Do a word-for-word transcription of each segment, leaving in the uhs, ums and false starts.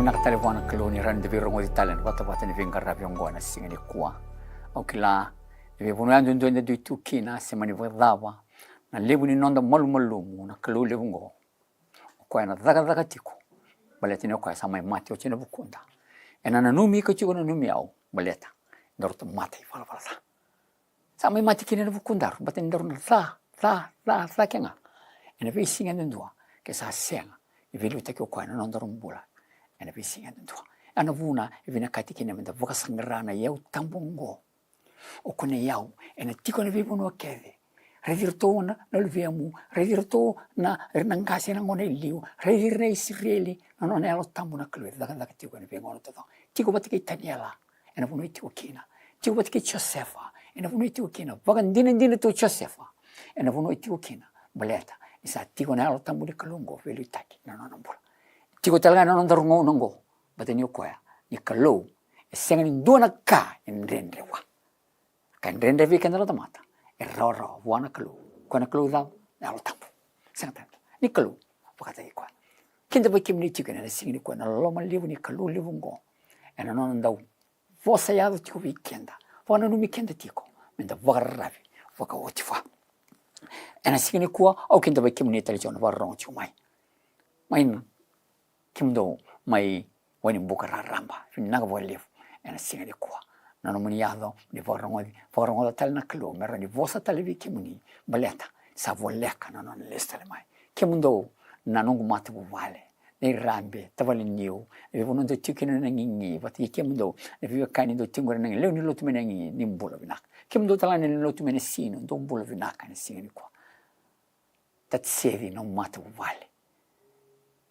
Vinaka tale vua na Kalou ni rawa ni da veirogoci tale ena vatavata ni veiqaravi oqo ena siga nikua. Au kila ni veivanua yadudua eda dui tu kina, se mani vakacava na levu ni noda malumalumu, na Kalou levu oqo, o koya ena cakacaka tiko. Baleta ni o koya sa mai mate oti ena vukuda. Ena nanumi iko tiko, nanumi au, baleta daru tamata ivalavala ca. Sa mai mate kina ena vukudaru, baleta ni daru na ca, ca, ca, ca kece ga ena veisiga yadudua, ke sa sega ni veiliutaki o koya na nodaru bula ena veisiga yadudua. Ena vuna e vinakati kina meda vakasaqara na iyau tabu oqo. O koya na iyau ena tiko ena veivanua kece. Raici iratou na, na luvemu, raici iratou na, na qase ena gauna e liu, raici ira na Isireli, na nona Yalo Tabu na Kalou e cakacaka tiko ena veigauna taucoko. Tiko vata kei Taniela ena vanua e tiko kina. Tiko vata kei Josefa ena vanua e tiko kina. Vakadinadina tu o Josefa ena vanua e tiko kina, baleta ni sa tiko na Yalo Tabu ni Kalou oqo veiliutaki na nona bula. Tiko tale ga ena nodaru gauna oqo, baleta ni o koya ni Kalou, e sega ni dua na ka e dredre vua. Ka e dredre vei keda na tamata, e rawarawa vua na Kalou. Koya na Kalou cava? Na Yalo Tabu. Sega tale ni Kalou vakataki koya. Keda vei kemuni tiko ena siga nikua, na loma levu ni Kalou levu oqo ena nona dau vosa yaco tiko vei keda, vakananumi keda tiko meda vakararavi vakaoti vua. Ena siga nikua, au kidavaki kemuni tale tiko na vakarorogo tiko mai. Mai na kemudou mai Wainibuka raraba, vinaka vakalevu ena siga nikua na nomuni yaco ni vakarogoci, vakarogoca tale na Kalou me rawa ni vosa tale vei kemuni, baleta sa voleka na nona lesu tale mai. Kemudou na noqu matavuvale, na irabe, tavale niu, na veivanua dou tiko kina na gigi, vata kei kemudou na veiwekani dou tiko qori na gigi, lewe ni lotu mai na gigi, ni bula vinaka. Kemudou tale ga na lewe ni lotu mai na Sino, dou bula vinaka ena siga nikua. Tata Seci, nomu matavuvale.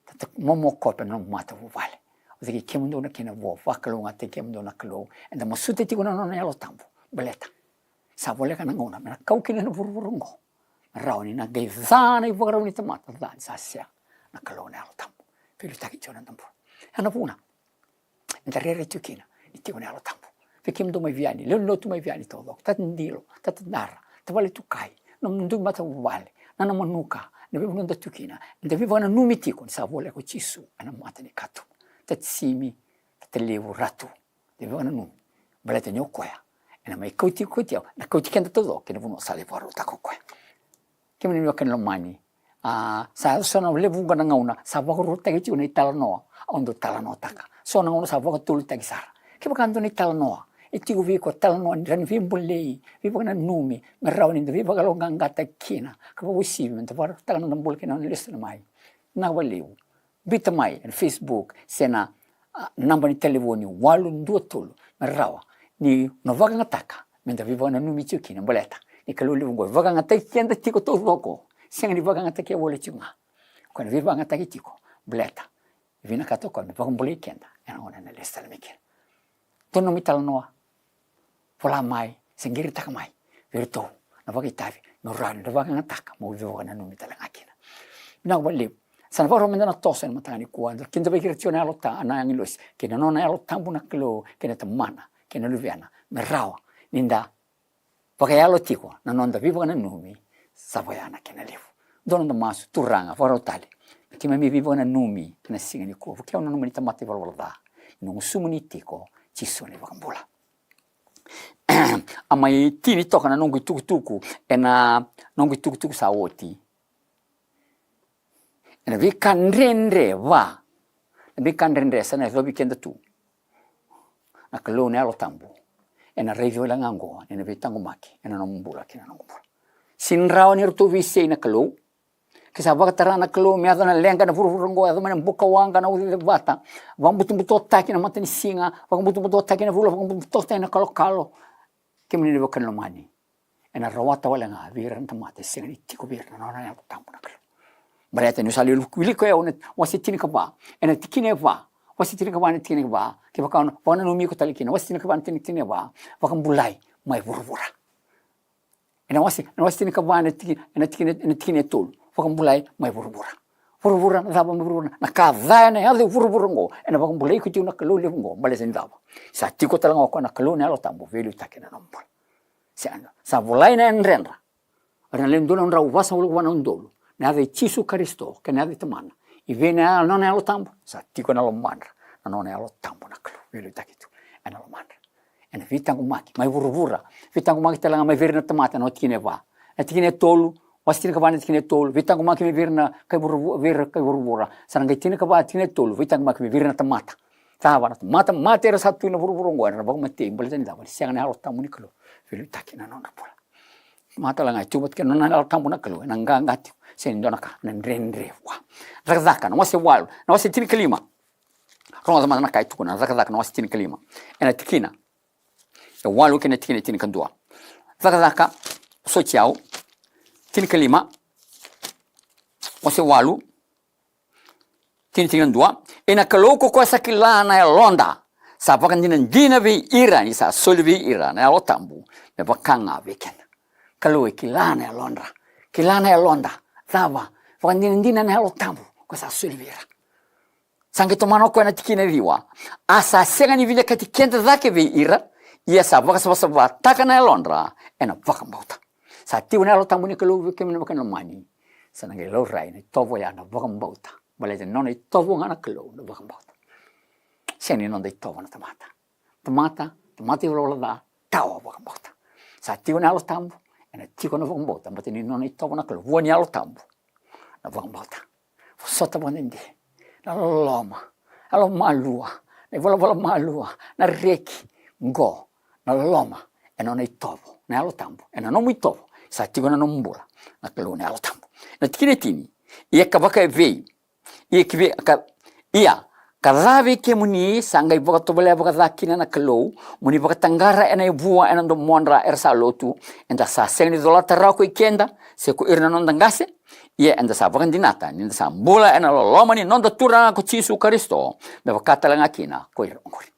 Tata Momokope, nomu matavuvale. Vata kei kemudou na kena vo, vakalougatataki kemudou na Kalou. Eda masuta tiko na nona Yalo Tabu, baleta sa voleka na gauna me na kau kina na vuravura oqo. Me rawa ni na qai ca na ivakarau ni tamata, ca ni sa sega na Kalou na Yalo Tabu. Veiliutaki tiko na noda bula. Ena vuna eda rairai tiko kina ni tiko na Yalo Tabu. Vei kemudou mai Viani, lewe ni lotu mai Viani taucoko, Tata Dilo, Tata Dara, tavale Tukai, nomudou matavuvale, na Namanuka, na veivanua da tu kina, eda veivakananumi tiko ni sa voleka o Jisu ena mata ni katuba. Tata Simi, Tata Levu, Ratu, eda veivakananumi, baleta ni o koya ena mai kauti, kauti au, na kauti keda taucoko kina vanua sa lai vakarautaka o koya. Kemuni na wekaqu lomani, a, sa yaco so na levu ga na gauna sa vakarautaki tiko na italanoa au dau talanoataka. So na gauna sa vakatolutaki sara. Kevaka dua na italanoa e tiko vei iko, talanoa ni rawa ni veibolei, veivakananumi, me rawa ni da veivakayaloqaqataki kina, ka vakauasivi me da vakarautaka na noda bula kina, na lesu tale mai. Vinaka vakalevu. Biuta mai ena Facebook se na, a, naba ni talevoni walu dua tolu, me rawa ni na vakayagataka me da veivakananumi tiko kina, baleta ni Kalou levu oqo e vakayagataki keda tiko taucoko. Sega ni vakayagataki au wale tiko ga. O koya na veivakayagataki tiko, baleta e vinakata o koya me vakabulai keda ena gauna ena lesu tale mai kina. Dua na nomu italanoa, vola mai se qiritaka mai vei iratou na vakaitavi, meu rawa ni ra vakayagataka, meu veivakananumi tale ga kina. Vinaka vakalevu. Sa na vakarau meda na toso ena mataka nikua, da kidavaki ira tiko na Yalo Ta, na agilosi, kei na nona Yalo Tabu na Kalou, kei na Tamana kei na Luvena, me rawa ni da vakayalo tiko na noda veivakananumi. Sa vaya na kena levu. Dua na noda masu. Turaga, vakarau tale na keimami veivakananumi ena siga nikua. Vukei au na nomuni tamata ivalavala ca, ni gusumuni tiko Jisu na iVakabula. A mai tini toka na noqu itukutuku ena noqu itukutuku sa oti. Ena veika dredre va, na veika dredre sa na yacovi keda tu, na Kalou na Yalo Tabu ena raici wale ga oqo, ena veitaqomaki ena nomu bula kei na noqu bula. Sega ni rawa ni ratou veisei na Kalou. Ke sa vakatara na Kalou me yaco na leqa ena vuravura oqo, yaco mai na bukawaqa, na ucacevata, vakabutobutotaki na matanisiga, vakabutobutotaki na vula, vakabutobutotaki na kalokalo. Kemuni na wekaqu lomani, ena rawata wale ga vei ira na tamata e sega ni tiko vei ira na nona Yalo Tabu na Kalou. Baleta niu sa lai wilika o yau na wase tinikava, ena tikina e va, wase tinikava ena tikina e va, kevaka o na vakananumi iko tale kina, wase tinikava ena tikina e va, vakabulai mai vuravura. Ena wase, ena wase tinikava ena tiki, ena tikina, ena tikina e tolu, vakabulai mai vuravura. Vuravura, na cava mai vuravura? Na ka ca ena yaco e vuravura oqo, ena vakabulai iko tiko na Kalou levu oqo, baleta ni cava? Sa tiko tale ga o koya na Kalou na Yalo Tabu veiliutaki ena nomu bula. Sa, sa volai na yadredra. Era na lewe dua na drau vasagavulu ka va na udolu. Na yaca i Jisu Karisito kei na yaca i Tamana, i vei na nona Yalo Tabu, sa tiko ena lomadra na nona Yalo Tabu na Kalou veiliutaki tu ena lomadra. Ena veitaqomaki mai vuravura, veitaqomaki tale ga mai vei ira na tamata, na tikina e va, na tikina e tolu, wase tinikava na tikina e tolu, veitaqomaki mai vei ira na kai vuravura, vei ira kai vuravura. Sa na qai tinikava, tikina e tolu, veitaqomaki mai vei ira na tamata. Cava? Na tamata mate era sa tu ena vuravura oqo era na vakamatei baleta ni cava? Ni sega na Yalo Tabu ni Kalou veiliutaki na nodra bula. Tamata tale ga e tu vata kei na nona Yalo Tabu na Kalou, ena qaqa tiko, sega ni dua na ka, na dredre vua. Cakacaka na wase walu, na wase tinikalima. Rogoca mada na ka e tukuna na Cakacaka na wase tinikalima, ena tikina e walu kei na tikina e tinikadua. Cakacaka, soti au, tinikalima, wase walu, tini, tinikadua. Ia na Kalou ko koya sa kila na yaloda, sa vakadinadina vei ira ni sa soli vei ira na Yalo Tabu me vaka ga vei keda. Kalou e kila na yalodra, kila na yaloda. Cava? Vakadinadina na Yalo Tabu ko sa soli vei ira. Sa qai tomana o koya na tikina e ciwa. A sa sega ni vinakati keda cake vei ira, ia sa vakasavasavataka na yalodra ena vakabauta. Sa tiko na Yalo Tabu ni Kalou vei kemuni na vaka ni lomani, sa na qai laurai na itovo ya na vakabauta. Baleta ni nona itovo ga na Kalou na vakabauta. Sega ni noda itovo na tamata. Tamata, tamata ivalavala ca, tawa vakabauta. Sa tiko na Yalo Tabu, ena tiko na vakabauta, baleta ni nona itovo na Kalou vua ni Yalo Tabu na vakabauta. Vosota vakadede, na loloma, yalomalua, na ivalavala malua, na reki, qo, na loloma, ena nona itovo na Yalo Tabu, ena nomu itovo sa tiko na nomu bula na Kalou na Yalo Tabu. Na tikina e tini, ia ka vakaevei, ia ki vei, ka, ia ka ca vei kemuni sa qai vakatovolea vakaca kina na Kalou, mo ni vakataqara ena ivua ena domodra era sa lotu, eda sa sega ni colata rawa ko i keda se ko ira na noda qase, ia eda sa vakadinata ni da sa bula ena loloma ni noda Turaga ko Jisu Karisito, me vaka tale ga kina ko ira oqori.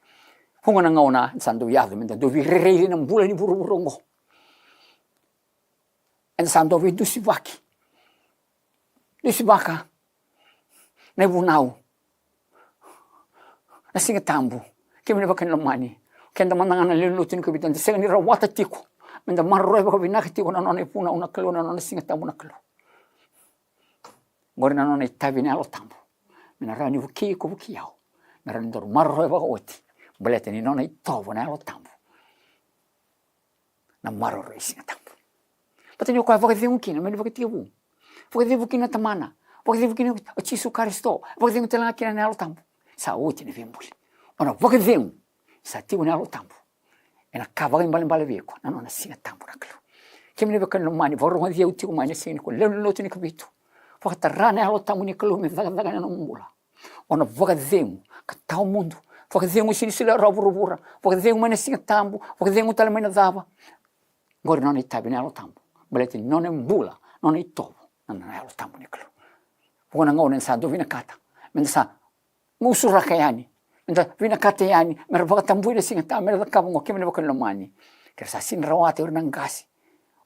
Vuqa na gauna eda sa dau yaco me da dau veirairai ena bula ni vuravura oqo. Eda sa dau veidusi vaki, dusi vaka na ivunau, na Siga Tabu. Kemuni na vaka ni lomani, keda mada ga na lewe ni lotu ni Kavitu, eda sega ni rawata tiko me da maroroya vakavinaka tiko na nona ivunau na Kalou, na nona Siga Tabu na Kalou. Oqori na nona itavi na Yalo Tabu, me na rawa ni vukei iko, vukei au, me rawa ni daru maroroya vakaoti, baleta ni nona itovo na Yalo Tabu na maroroi Siga Tabu. Baleta ni o koya vakacegu kina mai na vakatekivu, vakacegu kina na Tamana, vakacegu kina o Jisu Karisito, vakacegu tale ga kina na Yalo Tabu. Sa oti na veibuli. O na vakacegu, sa tiko na Yalo Tabu, ena ka vakaibalebale vei iko na nona Siga Tabu na Kalou. Kemuni na vaka ni lomani, vakarogoci au tiko mai na siga nikua, lewe ni lotu ni Kavitu, vakatara na Yalo Tabu ni Kalou me cakacaka ena nomu bula. O na vakacegu ka tawa mudu, vakacegu sega ni solia rawa vuravura, vakacegu mai na Siga Tabu, vakacegu tale mai na cava. Oqori na nona itavi na Yalo Tabu, baleta ni nona bula, nona itovo na nona Yalo Tabu ni Kalou. Vuqa na gauna eda sa dau vinakata me da sa gusuraka yani, me da vinakata yani me ra vakatabui na Siga Tabu, me ra cakava oqo. Kemuni na vaka ni lomani, ke ra sa sega ni rawata o ira na qase,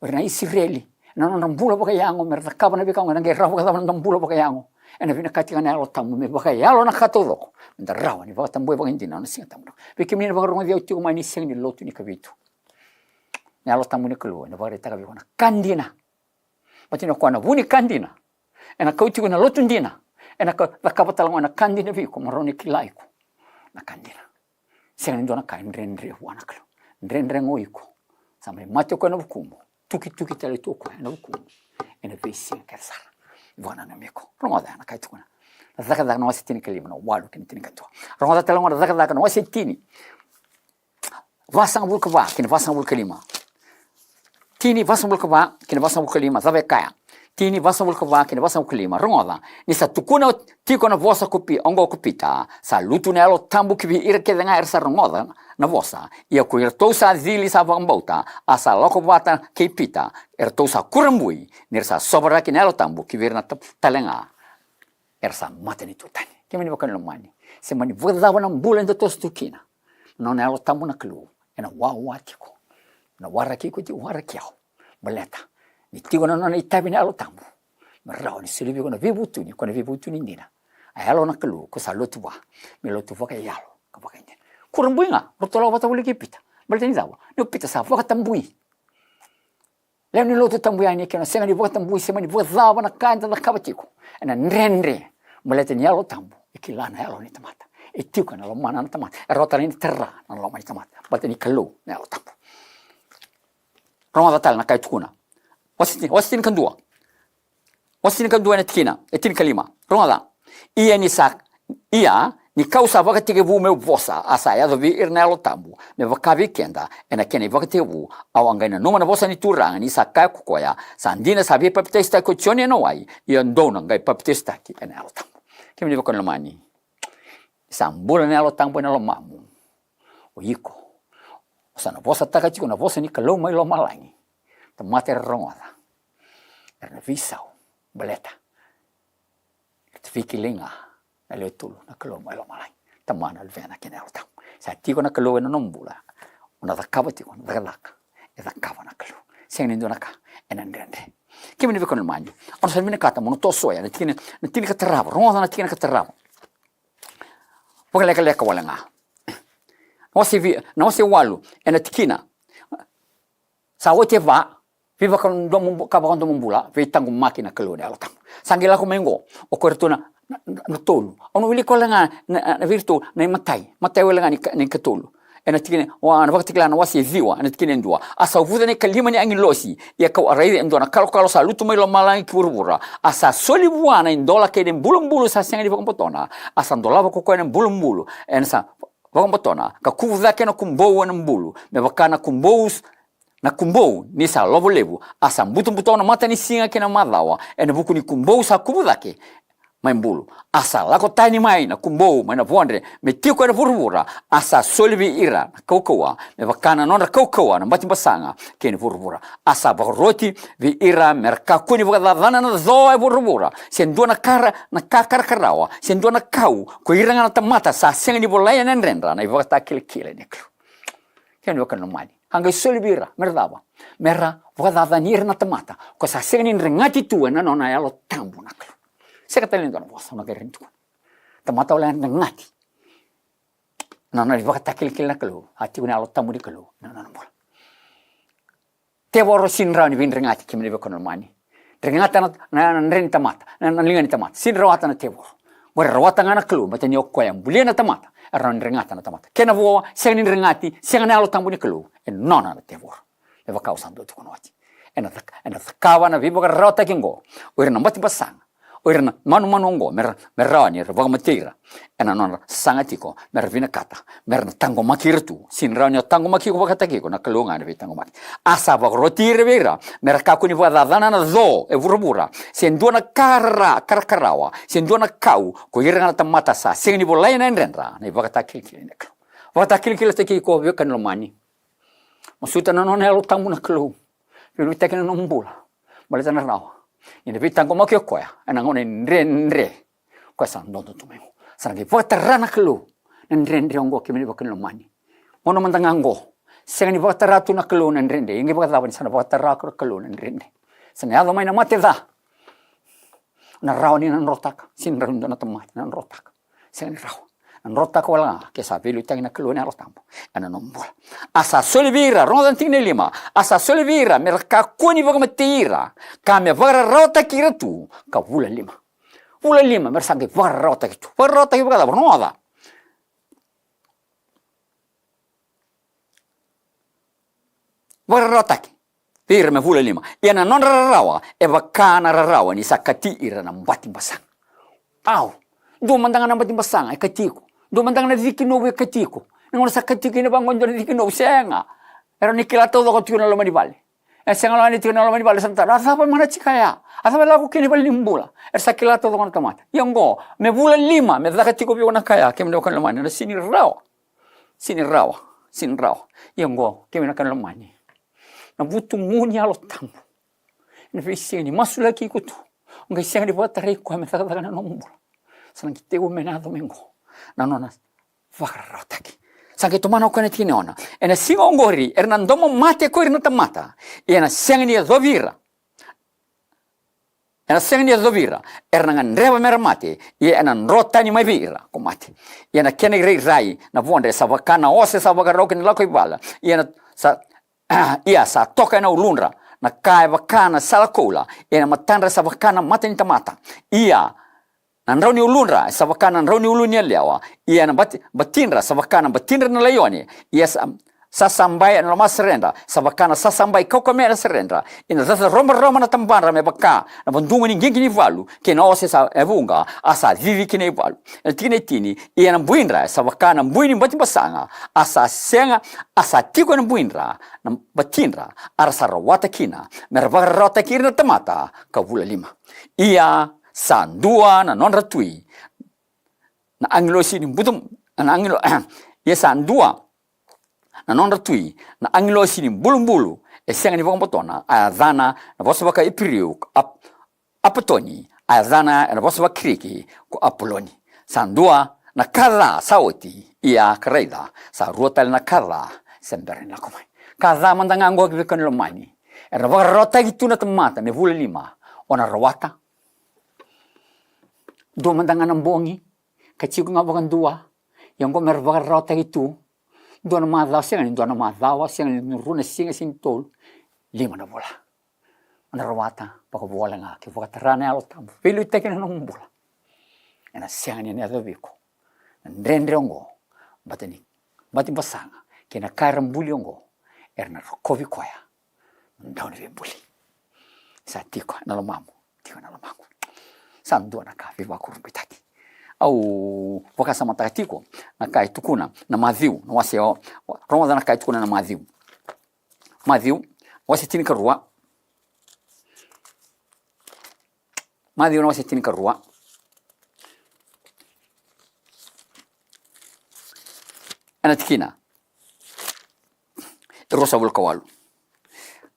o ira na Isireli, ena nodra bula vakayago me ra cakava na veika oqo, ena qai rawa vakacava na noda bula vakayago? Ena vinakati ga na Yalo Tabu me vakayalo na ka taucoko me da rawa ni vakatabui vakaidina na nona Siga Tabu. Vei kemuni na vakarogoci au tiko mai ni sega ni lotu ni Kavitu, na Yalo Tabu ni Kalou ena vakaraitaka vei iko na ka dina. Baleta ni o koya na vu ni ka dina, ena kauti iko ina lotu dina, ena ka, cakava tale ga na ka dina vei iko, mo rawa ni kila iko na ka dina. Sega ni dua na ka e dredre vua na Kalou. Dredre ga o iko, sa mai mate o koya ena vukumu, tukituki tale tu o koya ena vukumu ena veisiga kece sara. Vakananumi iko. Rogoca na ka e tukuna na Cakacaka na wase tinikalima, na walu kei na tinikadua. Rogoca tale ga na Cakacaka na wase tini, vasagavulu ka va kei na vasagavulu ka lima. Tini, vasagavulu ka va kei na vasagavulu ka lima, cava e kaya? Tini, vasagavulu ka va kei na vasagavulu ka lima. Rogoca, ni sa tukuna tiko na vosa ko Pi-, oqo ko Pita, sa lutu na Yalo Tabu ki vei ira kece ga era sa rogoca na vosa. Ia ko iratou sa cili sa vakabauta, a sa lako vata kei Pita, eratou sa kurabui, ni ra sa sovaraki na Yalo Tabu ki vei ira na ta-, tale ga era sa matanitu tani. Kemuni na vaka ni lomani, se mani vakacava na bula eda toso tu kina, na nona Yalo Tabu na Kalou ena wawa tiko, ena waraki iko tiko, waraki au. Baleta ni tiko na nona itavi na Yalo Tabu me rawa ni soli vei iko na veivutuni, ko na veivutuni dina. A Yalo na Kalou ko sa lotu vua me lotu vakayalo ka vakaidina. Kurabui ga, ratou lako vata voli kei Pita. Baleta ni cava? Ni o Pita sa vakatabui. Lewe ni lotu tabu yani, ke na sega ni vakatabui se mani vakacava na ka eda cakava tiko, ena dredre. Baleta ni Yalo Tabu e kila na yalo ni tamata, E tiko ena lomana na tamata. E rawa tale ni tara na loma ni tamata baleta ni Kalou na Yalo Tabu. Rogoca tale na ka e tukuna. Wase ti-, wase tinikadua. Wase tinikadua ena tikina e tinikalima. Rogoca. Ia ni sa, ia ni kau sa vakatekivu meu vosa, a sa yaco vei ira na Yalo Tabu, me vaka vei keda ena kena ivakatekivu, au a qai nanuma na vosa ni Turaga ni sa kaya ko koya, sa dina sa veipapitaisotaki ko Joni ena wai, ia dou na qai papitaisotaki ena Yalo Tabu. Kemuni na veiwekani lomani, ni sa bula na Yalo Tabu ena lomamu, o iko o sa na vosataka tiko na vosa ni Kalou mai lomalagi. Tamata era rogoca, era na veisau, baleta era na veikilai ga na lewe tolu na Kalou mai lomalagi, Tamana, Luvena kei na Yalo Tabu. Sa tiko na Kalou ena nomu bula, o na cakava tiko na cakacaka e cakava na Kalou. Sega ni dua na ka ena dredre. Kemuni na veiwekani lomani, au na sa vinakata mo na tosoya na tikina, na tikina ka tarava. Rogoca na tikina ka tarava. Vakalekaleka wale ga. Na wase vi-, na wase walu ena tikina. Sa oti e va, veivakadomo bu-, ka vakadomobula, veitaqomaki na Kalou na Yalo Tabu. Sa qai lako mai qo o koya ratou na, na, na, na tolu. Au na wilika wale ga na, na, na vei iratou na imatai, matai wale ga ni ka-, ni katolu. Ena tikina, wa, na Vakatakila na wase e ciwa, ena tikina e dua. A sa uvuca na ikalima ni agilosi, ia kau a raica e dua na kalokalo sa lutu mai lomalagi ki vuravura. A sa soli vua na idola kei na ibulubulu sa sega ni vakabotona. A sa dolava ko koya na ibulubulu ena sa vakabotona, ka kuvu cake na kubou ena bulu, me vaka na kubou s-, na kubou ni sa lovo levu. A sa butobuto na matanisiga kei na macawa ena vuku ni kubou sa kuvu cake mai bulu. A sa lako tani mai na kubou mai na vodre me tiko ena vuravura. A sa soli vei ira na kaukauwa me vaka na nodra kaukauwa na batibasaga kei na vuravura. A sa vakaroti vei ira me ra kakua ni vakacacana na co e vuravura, se dua na kara, na ka karakarawa, se dua na kau, ko ira ga na tamata sa sega ni volai ena dredra na ivakatakilakila ni Kalou. Kemuni na veiwekani lomani, a qai soli vei ira me ra cava? Me ra vakacacani ira na tamata ko sa sega ni dregati tu ena nona Yalo Tabu na Kalou. Sega tale ni dua na vosa au na qai rawa ni tukuna. Tamata wale ga dregati ena nona ivakatakilakila na Kalou, a tiko na Yalo Tabu ni Kalou ena nona bula. Tevoro sega ni rawa ni veidregati, kemuni na veiwekani lomani. Dregata na, na, na dre ni tamata, na, na liga ni tamata. Sega ni rawata na tevoro. Qori e rawata ga na Kalou, baleta ni o koya e bulia na tamata, e rawa ni dregata na tamata. Kena vo, sega ni dregati, sega na Yalo Tabu ni Kalou, e nona na tevoro. Me vaka au sa dau tukuna oti. Ena caka-, ena cakava na veivakararawataki oqo o ira na batibasaga, o ira na manumanu oqo, me ra, me rawa ni ra vakamatei ira ena nodra sasaga tiko, me ra vinakata me ra na taqomaki ira tu. Sega ni rawa ni o taqomaki iko vakataki iko, na Kalou ga ena veitaqomaki. A sa vakaroti ira vei ira me ra kakua ni vakacacana na co e vuravura, se dua na ka rara, karakarawa, se dua na kau, ko ira ga na tamata sa sega ni volai ena dredra na ivakatakilakila ni Kalou. Vakatakilakilataki iko, veiwekani lomani. Masuta na nona Yalo Tabu na Kalou. Veiliutaki na nomu bula. Baleta na rawa ni na veitaqomaki o koya ena gauna dredre. Koya sa dodo tu mai qo. Sa na qai vakatara na Kalou na dredre oqo, kemuni na veiwekani lomani. Gauna mada ga oqo, sega ni vakatara tu na Kalou na dredre. E qai vakacava ni sa na vakatara na Kalou na dredre? Sa na yaco mai na mate ca. Na rawa ni na drotaka? Sega ni rawa ni dua na tamata na drotaka. Sega ni rawa. Na drotaka wale ga ke sa veiliutaki na Kalou ena Yalo Tabu ena nomu bula. A sa soli vei ira, rogoca na tikina e lima. A sa soli vei ira me ra kakua ni vakamatei ira, ka me vakararawataki ira tu ka vula lima. Vula lima me ra sa qai vakararawataki tu. Vakararawataki vakacava? Rogoca. Vakararawataki vei ira me vula lima. Ia na nodra rarawa e vaka na rarawa ni sa kati ira na batibasaga. Au, dua mada ga na batibasaga e kati iko. Dua mada ga na ciki novu e kati iko. Na gauna sa kati iko kina vaqo e dua na ciki novu, sega. E rawa ni kila taucoko tiko na loma ni vale. E sega, loma ni tiko na loma ni vale, sa na taro, a cava e manati kaya? A cava e lako kina i vale ni bula? Era sa kila taucoko na tamata. Ia oqo, me vula lima me caka tiko vei iko na kaya, kemuni na veiwekani lomani, na sega ni rawa. Sega ni rawa, sega ni rawa. Ia oqo, kemuni na veiwekani lomani, na vutugu ni Yalo Tabu ena veisiga ni masulaki iko tu. O qai sega ni vakatarai koya me cakacaka na nomu bula. Sa na qai tekivu mai na yaco mai oqo na nona vakararawataki. Sa qai tomana o koya na tikina e ono. Ena siga oqori era na daumamate ko ira na tamata, ia ena sega ni yacovi ira. Ena sega ni yacovi ira. Era na gadreva me ra mate, ia ena dro tani mai vei ira ko mate. Ia na kena irairai na vodre sa vaka na ose sa vakarau ki na lako i vala. Ia na sa, ia sa toka ena uludra na ka e vaka na sala koula. Ia na matadra sa vaka na mata ni tamata. Ia Na drau ni uludra sa vaka na drau ni ulu ni yalewa, ia na bati, batidra sa vaka na batidra na laione. Ia sa, sasabai ena loma seredra, sa vaka na sasabai kaukamea ena seredra. Ia na caca robaroma na tabadra me vaka na vadugu ni qiqi ni valu, kei na ose sa e vuqa, a sa cici ki na ivalu. Ena tikina e tini, ia na buidra sa vaka na bui ni batibasaga, a sa sega, a sa tiko ena buidra na batidra, a ra sa rawata kina me ra vakararawataki ira na tamata ka vula lima. Ia sa dua na nodra tui na agilosi ni butu, na agilo, ia sa dua na nodra tui na agilosi ni bulubulu e sega ni vakabotona, a yacana na vosa vaka-Iperiu ko Ap-, Apatoni, a yacana ena vosa vaka-Kiriki ko Apoloni. Sa dua na ka ca sa oti, ia ka raica, sa rua tale na ka ca se bera ni lako mai. Ka ca mada ga oqo, kemuni na wekaqu lomani, era vakararawataki tu na tamata me vula lima, o na rawata. Dua mada ga na bogi, ka tiko ga vakadua. Ia oqo me ra vakararawataki tu. Dua na macawa, sega ni dua na macawa, sega ni rua na siga, sega ni tolu, lima na vula. O na rawata vakavuvale ga ke vakatara na Yalo Tabu, veiliutaki ena nomu bula. Ena sega ni na yacovi iko na dredre oqo, baleta ni batibasaga kei na ka era buli oqo, era na rokovi koya na Dauniveibuli. Sa tiko ena lomamu, tiko ena lomaqu. Sa dua na ka veivakurabuitaki. Au vakasamataka tiko na ka e tukuna na Maciu, na wase o, rogoca na ka e tukuna na Maciu. Maciu, wase tinikarua. Maciu na wase tinikarua. Ena tikina e ruasagavulu ka walu.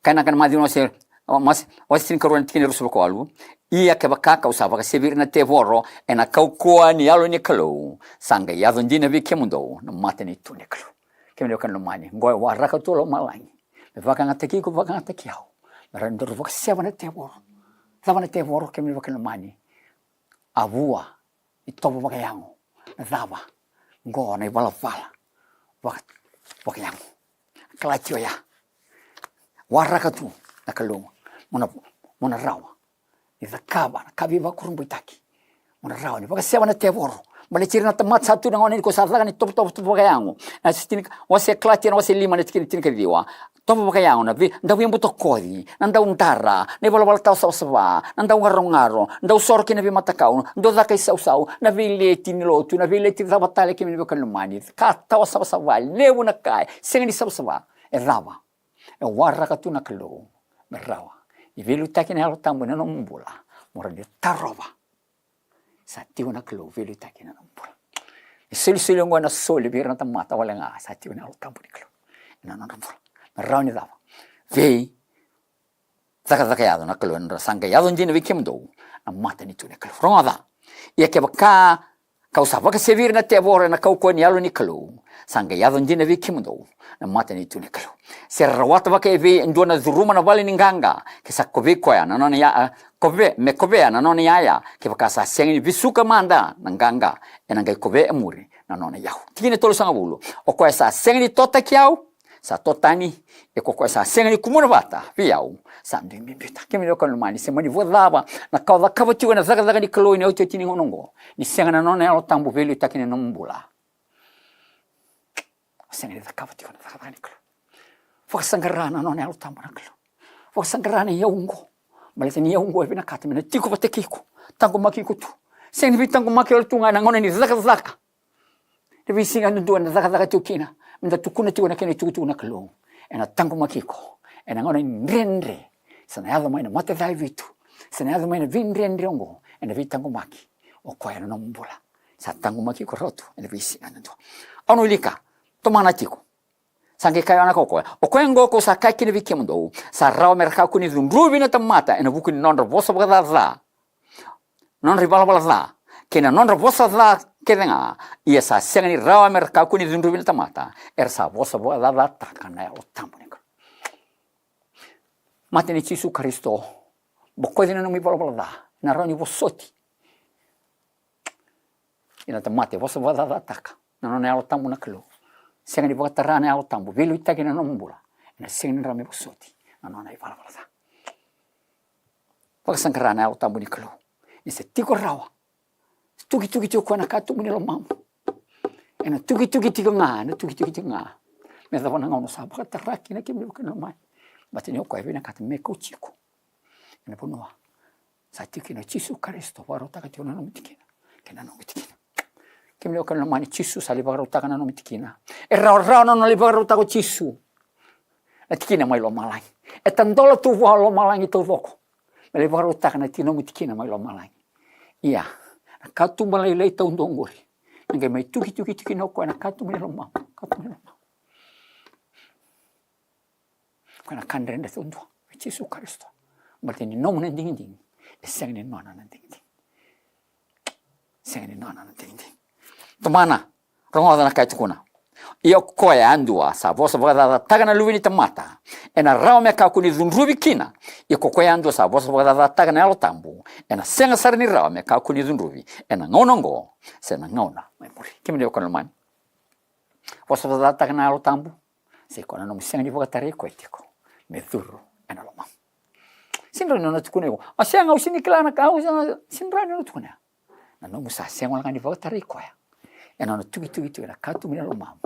Kaya na ka na Maciu na wase, wase, wase tinikarua na tikina e ruasagavulu ka walu. Ia kevaka kau sa vakasevi ira na tevoro ena kaukauwa ni Yalo ni Kalou, sa qai yaco dina vei kemudou na matanitu ni Kalou. Kemuni na wekaqu lomani, oqo e waraka tu o lomalagi me vakayagataki iko, vakayagataki au, me ra dau vakaseva na tevoro. Cava na tevoro, kemuni na wekaqu lomani? A vua ni tovo vakayago. Na cava? Oqo na ivalavala vaka, vakayago. Kalati oya. Waraka tu na Kalou mo na, mo na rawa ni cakava na ka veivakurabuitaki. Mo na rawa ni vakaseva na tevoro. Baleti ira na tamata sa tu na gauna ni ko sa caka na itovotovo, tovo vakayago. Na tikina, wase Kalatia na wase lima na tikina tinikaciwa. Tovo vakayago, na vei, dauveibutako, na daudara, na ivalavala tawa savasava, na daugarogaro, dausoro ki na veimatakau, daucaka isausau, na veileti ni lotu, na veileti cava tale, kemuni na wekaqu lomani, ka tawa savasava, levu na ka e sega ni savasava. E cava? E waraka tu na Kalou me rawa ni veiliutaki na Yalo Tabu ena nomu bula, mo rawa ni tarova. Sa tiko na Kalou veiliutaki ena nomu bula. Na isolisoli oqo ena soli vei ira na tamata wale ga sa tiko na Yalo Tabu ni Kalou ena nodra bula. Me rawa ni cava? Veicakacaka yaco na Kalou, ena sa qai yaco dina vei kemudou na matanitu ni Kalou. Rogoca. Ia kevaka kau sa vakasevi ira na tevoro ena kaukauwa ni Yalo ni Kalou, sa qai yaco dina vei kemudou na matanitu ni Kalou. Se ra rawata vakaevei e dua na curuma na vale ni qaqa, ke sa kovei koya na nona ya, a, kove, me kovea na nona iyaya, kevaka sa sega ni vesuka mada na qaqa, ena qai kovea e muri na nona iyau. Tikina e tolusagavulu. O koya sa sega ni totaki au, sa totani, ia ko koya sa sega ni kumuna vata vei au, sa dui biubiuta. Kemuni na wekaqu lomani, se mani vakacava na ka o cakava tiko ena cakacaka ni Kalou ena iotioti ni gauna oqo, ni sega na nona Yalo Tabu veiliutaki ena nomu bula, o sega ni cakava tiko na cakacaka ni Kalou. Vakasaqara na nona Yalo Tabu na Kalou. Vakasaqara na iyau oqo. Baleta ni iyau oqo e vinakata me na tiko vata kei iko, taqomaki iko tu. Sega ni veitaqomaki wale tu ga ena gauna ni cakacaka. Na veisiga yadudua eda cakacaka tiko kina, meda tukuna tiko na kena itukutuku na Kalou, ena taqomaki iko ena gauna ni dredre. Sa na yaco mai na mate ca e vitu, sa na yaco mai na veidredre oqo, ena veitaqomaki o koya ena nomu bula. Sa taqomaki iko rawa tu ena veisiga yadudua. Au na wilika, tomana tiko. Sa qai kaya na ka o koya, o koya oqo kau sa kaya kina vei kemudou, sa rawa me ra kakua ni cudruvi na tamata ena vuku ni nodra vosa vakacaca, nodra ivalavala ca, kei na nodra vosa ca kece ga. Ia sa sega ni rawa me ra kakua ni cudruvi na tamata, era sa vosa vakacacataka na Yalo Tabu ni Kalou. Mate nei Jisu Karisito, bokoci na nomu ivalavala ca, ena rawa ni vosoti. Ia na tamata e vosa vakacacataka na nona Yalo Tabu na Kalou, sega ni vakatara na Yalo Tabu veiliutaki ena nomu bula, ena sega ni rawa me vosoti na nona ivalavala ca. Vakasaqara na Yalo Tabu ni Kalou. Ni se tiko rawa Tukituki tiko o koya na katuba ni lomamu. Ena tukituki tiko ga, ena tukituki tiko ga. Me cava na gauna sa vakatara kina, kemuni na wekaqu lomani? Baleta ni o koya e vinakata me kauti iko ena vanua sa tiko kina o Jisu Karisito, vakarautaka tiko na nomu tikina kei na noqu tikina. Kemuni na wekaqu lomani, Jisu sa lai vakarautaka na nomu tikina. E rawarawa na nona lai vakarautaka o Jisu na tikina mai lomalagi. E tadola tu vua o lomalagi taucoko me lai vakarautaka na ti nomu tikina mai lomalagi. Ia, na katuba lailai taudua oqori, na qai mai tukituki tiko kina o koya na katuba ni lomamu, katuba ni lomamu. Koya na ka dredre taudua vei Jisu Karisito. Baleta ni nomu na digidigi e sega ni nona na digidigi. Sega ni nona na digidigi. Tomana, rogoca na ka e tukuna. Ia o koya yadua sa vosa vakacacataka na Luve ni tamata, ena rawa me kakua ni cudruvi kina. Ia ko koya yadua sa vosa vakacacataka na Yalo Tabu, ena sega sara ni rawa me kakua ni cudruvi ena gauna oqo se na gauna mai muri. Kemuni na wekaqu lomani, vosa vakacacataka na Yalo Tabu, sa i koya na nomu sega ni vakatarai koya tiko me curu ena lomamu. Sega ni rawa ni nona tukuna iko, a, sega, au sega ni kila na ka, au sega, sega ni rawa ni nona tukuna. Na nomu sa sega wale ga ni vakatarai koya ena nona tukituki tiko ena katuba ni lomamu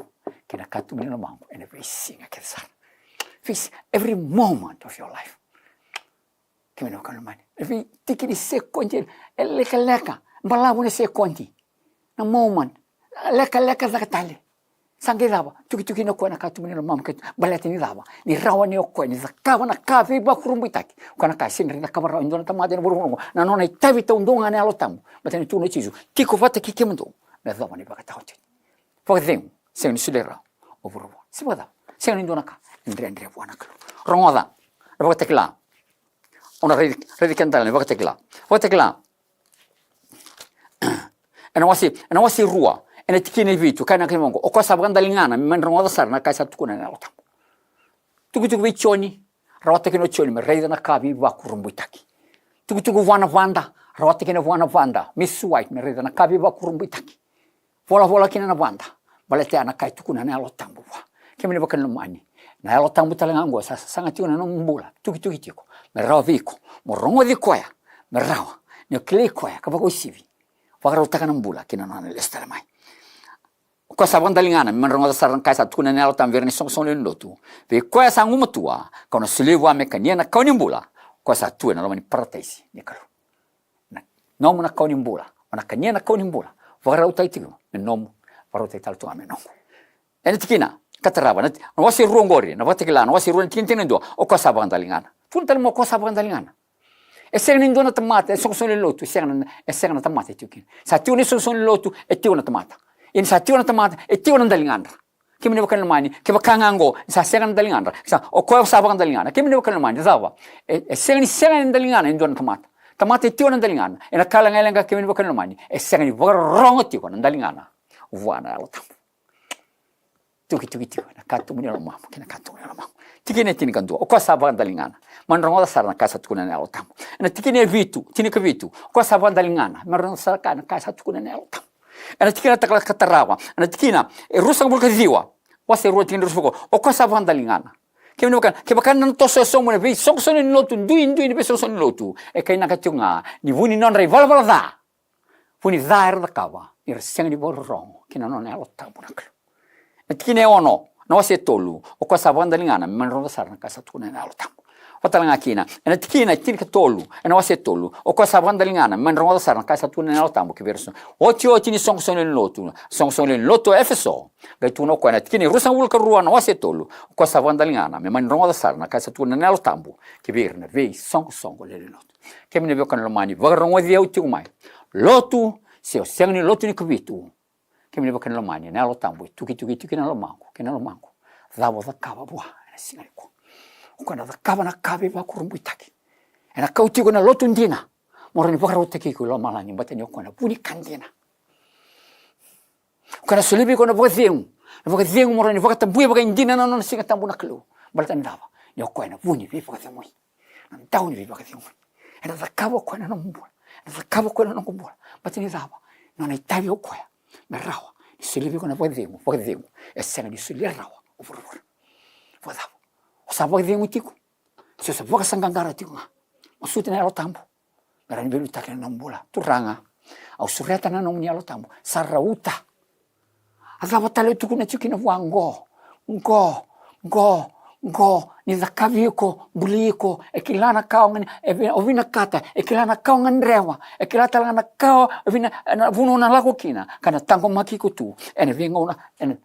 kei na katuba ni lomaqu ena veisiga kece sara. Veisiga, every moment of your life. Kemuni na wekaqu lomani, e veitiki ni sekodi, e lekaleka, balavu na sekodi, na moment, lekaleka cake tale. Sa qai cava? Tukituki kina o koya na katuba ni lomamu, ke baleta ni cava? Ni rawa ni o koya ni cakava na ka veivakurabuitaki. O koya na ka e sega ni cakava rawa e dua na tamata ena vuravura oqo. Na nona itavi taudua ga na Yalo Tabu. Baleta ni tukuna o Jisu, tiko vata kei kemudou me yacova na ivakataotioti. Vakacegu sega ni solia rawa o vuravura. Se vakacava? Sega ni dua na ka e dredre vua na Kalou. Rogoca na Vakatakila. Au na raici, raici keda tale na Vakatakila. Vakatakila ena wase, ena wase rua, ena tikina e vitu, kaya na ka vaqo: O koya sa vakadaligana me mani rogoca sara na ka e sa tukuna na Yalo Tabu. Tukutuku vei Joni, rawata kina o Joni me raica na ka veivakurabuitaki. Tukutuku vua na vada, rawata kina vua na vada, Miss White, me raica na ka veivakurabuitaki. Volavola kina na vada, baleta ya na ka e tukuna na Yalo Tabu vua. Kemuni na wekaqu lomani, na Yalo Tabu tale ga oqo sa sasaga tiko na nomu bula, tukituki tiko, me rawa vei iko mo rogoci koya, me rawa ni o kilai koya ka vakauasivi, vakarautaka na bula ki na nona lesu tale mai. O koya sa vakadaligana me mani rogoca sara na ka e sa tukuna na Yalo Tabu vei ira na isoqosoqo lewe ni lotu. Vei koya sa gumatua, kau na solia vua me kania na kau ni bula, o koya sa tu ena loma ni parataisi ni Kalou. Na nomu na kau ni bula, o na kania na kau ni bula, vakarautaki tiko me nomu, vakarautaki tale tu ga me noqu. Ena tikina ka tarava, na, na wase rua oqori, na Vakatakila, na wase rua, na tikina, tikina e dua: O koya sa vakadaligana. Tukuna tale mai, o koya sa vakadaligana. E sega ni dua na tamata, e soqosoqo lewe ni lotu, e sega na, e sega na tamata e tiko kina. Sa tiko na isoqosoqo lewe ni lotu, e tiko na tamata. Ia ni sa tiko na tamata, e tiko na daligadra. Kemuni na wekaqu lomani, kevaka ga oqo sa sega na daligadra, sa, o koya sa vakadaligana. Kemuni na wekaqu lomani, cava? E, e sega ni sega na daligana e dua na tamata. Tamata e tiko na daligana. Ena ka leqa, leqa, kemuni na wekaqu lomani, e sega ni vakarorogo tiko na daligana vua na Yalo Tabu. Tukituki tiko ena katuba ni lomamu kei na katuba ni lomaqu. Tikina e tinikadua: O koya sa vakadaligana me mani rogoca sara na ka sa tukuna na Yalo Tabu. Ena tikina e vitu, tinikavitu: O koya sa vakadaligana me mani rogoca sara na ka sa tukuna na Yalo Tabu. Ena tikina ka tarava, ena tikina e ruasagavulu ka ciwa, wase rua, tikina ruasagavulu ka ciwa: O koya sa vakadaligana. Kemuni na wekaqu, kevaka na toso e sobu ena veisoqosoqo ni lotu, duidui ni veisoqosoqo ni lotu, e kainaka tiko ga ni vu ni nodra ivalavala ca. Vu ni ca era cakava ni ra sega ni vakarorogo ki na nona Yalo Tabu na Kalou. Na tikina e ono, na wase e tolu: O koya sa vakadaligana me mani rogoca sara na ka sa tukuna na Yalo Tabu. Vata tale ga kina ena tikina e tinikatolu, ena wase e tolu: O koya sa vakadaligana me mani rogoca sara na ka sa tukuna na Yalo Tabu ki vei ira na otioti ni soqosoqo lewe ni lotu, soqosoqo lewe ni lotu o Efeso. Qai tukuna o koya na tikina e ruasagavulu ka rua, na wase e tolu: O koya sa vakadaligana me mani rogoca sara na ka sa tukuna na Yalo Tabu ki vei ira na veisoqosoqo lewe ni lotu. Kemuni na wekaqu lomani, vakarogoci au tiko mai. Lotu, se o sega ni lotu ni Kavitu, kemuni na wekaqu lomani, na Yalo Tabu e tukituki tiko ena lomaqu kei na lomaqu. Cava o cakava vua ena siga nikua? O koya na cakava na ka veivakurabuitaki. Ena kauti iko ena lotu dina, mo rawa ni vakarautaki iko i lomalagi, baleta ni o koya na vu ni ka dina. O koya na solia vei iko na vakacegu, na vakacegu mo rawa ni vakatabui vakaidina na nona siga tabu na Kalou. Baleta ni cava? Ni o koya na vu ni veivakacegui. Na dau ni veivakacegui. Ena cakava o koya na nomu bula. Ena cakava o koya na noqu bula. Baleta ni cava? Nona itavi o koya me rawa ni solia vei iko na vakacegu, vakacegu e sega ni solia rawa o vuravura. Vakacava? O sa vakacegu tiko? Se o sa vakasaqaqara tiko ga? Masuta na Yalo Tabu me rawa ni veiliutaki ena nomu bula. Turaga, Au sureta na nomuni Yalo Tabu, sa rauta. A cava tale au tukuna tiko kina vua, qo, qo, qo, qo, ni cakavi iko, buli iko, e kila na ka o gani, e vi-, o vinakata, e kila na ka o gadreva, e kila tale ga na ka o vina, na vanua o na lako kina, ka na taqomaki iko tu ena veigauna, ena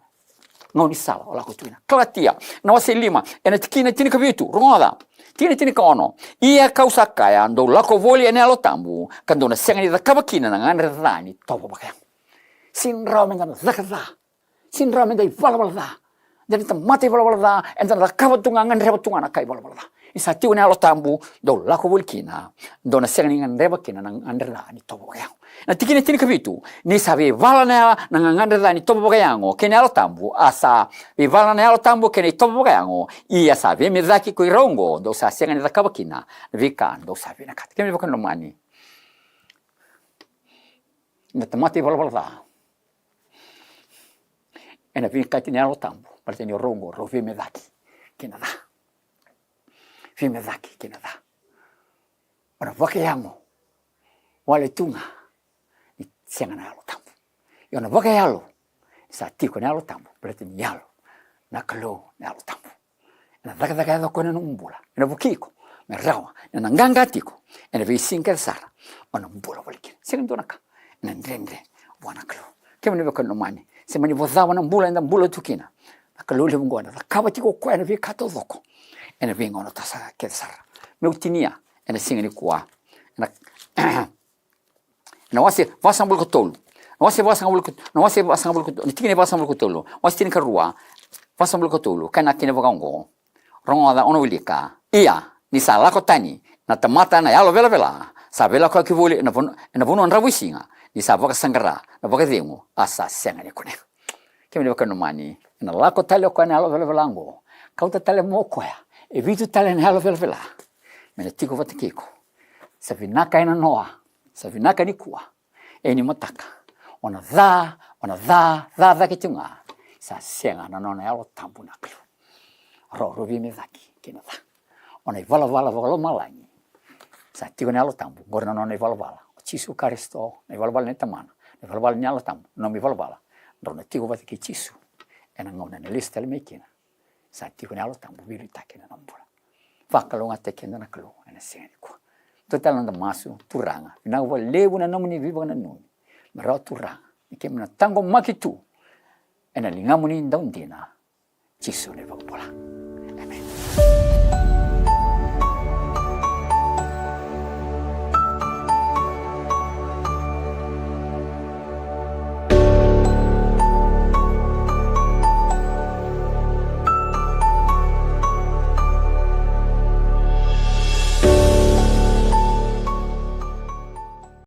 gaunisala o lako tu kina. Kalatia, na wase lima, ena tikina tinikavitu, rogoca. Tikina tinikaono. Ia kau sa kaya, dou lako voli ena Yalo Tabu, ka dou na sega ni cakava kina na gagadre ca ni tovo vakayago. Sega ni rawa meda na caka ca. Sega ni rawa meda ivalavala ca. Da na tamata ivalavala ca, eda na cakava tu ga, gadreva tu ga na ka ivalavala ca. Ni sa tiko na Yalo Tabu, dou lako voli kina, dou na sega ni gadreva kina na gagadre ca ni tovo vakayago. Na tikina tinikavitu, ni sa veivala na, na gagadre ca ni tovo vakayago kei na Yalo Tabu, a sa veivala na Yalo Tabu kei na itovo vakayago, ia sa veimecaki ko irau oqo, dou sa sega ni cakava kina na veika dou sa vinakata. Kemuni na veiwekani lomani, na tamata ivalavala ca, ena vinakati na Yalo Tabu, baleta ni o rau oqo rau veimecaki kei na ca. Veimecaki kei na ca. O na vakayago wale tu ga ni sega na Yalo Tabu. Ia o na vakayalo ni sa tiko na Yalo Tabu, baleta ni yalo na Kalou na Yalo Tabu. Ena cakacaka yaco o koya ena nomu bula, ena vukei iko me rawa ni o na qaqa tiko ena veisiga kece sara o na bula voli kina. Sega ni dua na ka ena dredre vua na Kalou. Kemuni na veiwekani lomani, se mani vakacava na bula eda bula tu kina, na Kalou levu oqo ena cakava tiko o koya na veika taucoko ena veigauna sara kece sara. Meu tinia ena siga nikua, ena na wase vasagavulu ka tolu. Na wase vasagavulu ka, na wase vasagavulu ka, na tikina e vasagavulu ka tolu. Wase tinikarua, vasagavulu ka tolu. Kaya na tikina vaka oqo. Rogoca, o na wilika. Ia, ni sa lako tani na tamata na yalo velavela, sa veilakoyaki voli ena vanu-, ena vanua dravuisiga, ni sa vakasaqara na vakacegu, a sa sega ni kunea. Kemuni na veiwekani lomani, ena lako tale o koya na yalo velavela oqo. Kauta tale mai o koya e vitu tale na yalo velavela me na tiko vata kei iko. Sa vinaka ena noa, sa vinaka nikua, e ni mataka o na ca, o na ca, ca cake tiko ga. Sa sega na nona Yalo Tabu na Kalou. Rau, rau veimecaki kei na ca. O na ivalavala vakalomalagi. Sa tiko na Yalo Tabu, oqori na nona ivalavala. O Jisu Karisito, na ivalavala ni Tamana, na ivalavala ni Yalo Tabu, na nomu ivalavala. Drau na tiko vata kei Jisu ena gauna ena lesu tale mai kina. Sa tiko na Yalo Tabu veiliutaki ena nomu bula. Vakalougatataki keda na Kalou ena siga nikua. Dua tale na noda masu. Turaga, vinaka vakalevu na nomuni veivakananumi. Me rawa, Turaga, ni keimami na taqomaki tu ena ligamuni daudina, Jisu na iVakabula.